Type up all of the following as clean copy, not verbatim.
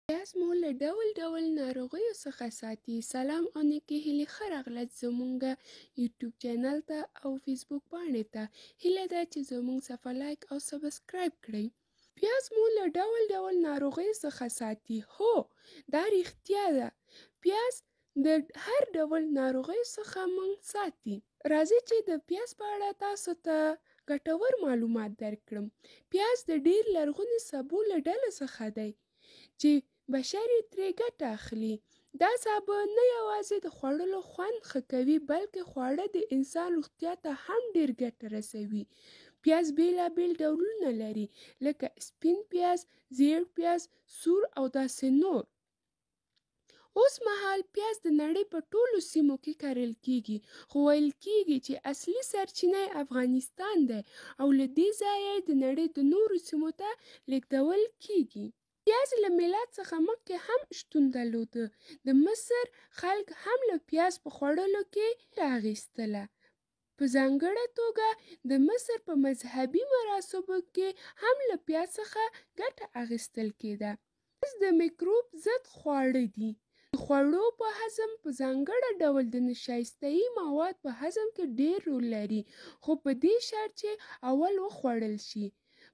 پیاز مو له ډول ډول ناروغیو څخه ساتي. سلام او نیکې هیلې، ښه راغلاست زمونږ یوټیوب چینل ته او فیسبوک پاڼې ته. هیله ده چې زمونږ صفحه لایک او سبسکرایب کړئ. پیاز مو له ډول ډول ناروغیو څخه ساتي. هو، دا رښتیا ده، پیاز د هر ډول ناروغیو څخه موږ ساتي. راځئ چې د پیاز په اړه تاسو ته ګټور معلومات درکړم. پیاز د ډیر لرغوني سبو له ډلو څخه دی چې بشر یې ترې ګټه اخلي. دا سابه نه یوازې د خوړلو خوند ښه کوي، بلکې خواړه د انسان روغتیا ته هم ډیر ګټه رسوي. پیاز بیلابیل ډولونه لري، لکه سپین پیاز، زیړ پیاز، سور او داسې نور. اوس مهال پیاز د نړۍ په ټولو سیمو کې کرل کیږي، خو ویل کیږي چې اصلي سرچینه یې افغانستان دی او له دې ځایه یې د نړۍ د نورو سیمو ته لیږدول کیږي. پیاز له میلاد څخه مخکې هم شتون درلوده. د مصر خلک هم له پیاز په خوړلو کې ګټه اخیستله. په ځانګړه توګه د مصر په مذهبي مراسمو کې هم له پیاز څخه ګټه اخیستل کیده. پیاز د میکروب ضد خواړه دي. د خوړو په هضم، په ځانګړه ډول د نشایستهيي مواد په هضم کې ډیر رول لري، خو په دې شرط چې اول وخوړل شي.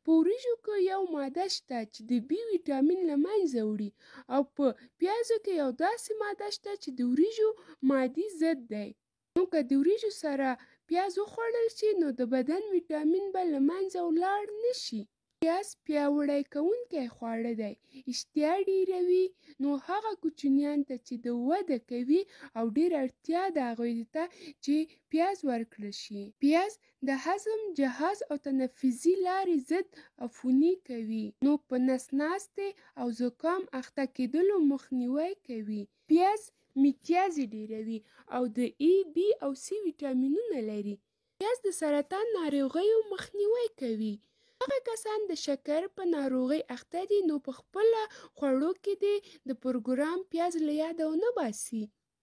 په وریجو کې یو ماده شته چې د بي ویټامین له منځه وړي او په پیازو کې یو داسې ماده شته چې د وریجو مادي ضد دی. نو که د وریجو سره پیاز وخوړل شي، نو د بدن ویټامین به له منځه ولاړ نه شي. پیاز پیاوړی کوونکی خواړه دی، اشتها ډیروي، نو هغه کوچنیان ته چې د وده کوي او ډیر اړتیا ده هغوی ته چې پیاز ورکړل شي. پیاز د هضم جهاز او تنفسي لارې ضد عفوني کوي، نو په نس ناستې او زکام اخته کېدلو مخنیوی کوي. پیاز میتیازې ډیروي او د ای، بي او سي ویټامینونه لري. پیاز د سرطان ناروغیو مخنیوی کوي. هغه کسان د شکر په ناروغۍ اخته دي، نو په خپله خوړو کې دې د پروګرام پیاز له یاده ونه باسي.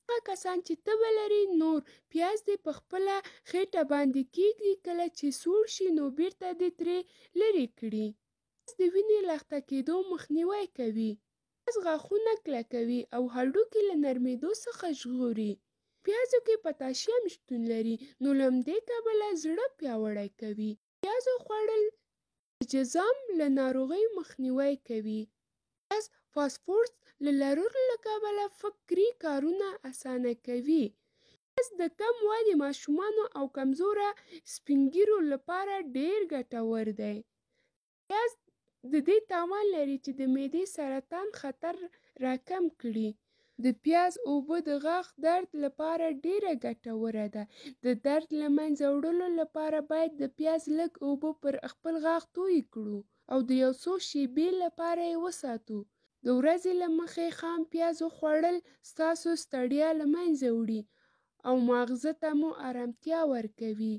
هغه کسان چې تبه لري، نور پیاز دې په خپله خېټه باندې کیږدي، کله چې سوړ شي نو بیرته دې ترې لرې کړي. پیاز د وینې لخته کېدو مخنیوی کوي. پیاز غاښونه کلکوي او هډوکي له نرمېدو څخه ژغوري. پیازو کې پتاشیم شتون لري، نو له همدې کبله زړه پیاوړی کوي. پیازو خوړل د جذام له ناروغۍ مخنیوی کوي. پیاز فاسفورس له لرلو له کبله فکري کارونه اسانه کوي. پیاز د کم ودې ماشومانو او کمزوره سپینږیرو لپاره ډیر ګټور دی. پیاز د دې توان لري چې د معدې سرطان خطر راکم کړي. د پیاز اوبه د غاښ درد لپاره ډیره ګټوره ده. د درد له منځه وړلو لپاره باید د پیاز لږ اوبه پر خپل غاښ توی کړو او د یو څو شیبې لپاره یې وساتو. د ورځې له مخې خام پیاز خوړل ستاسو ستړیا له منځه وړي او ماغزه ته مو ارامتیا ورکوي.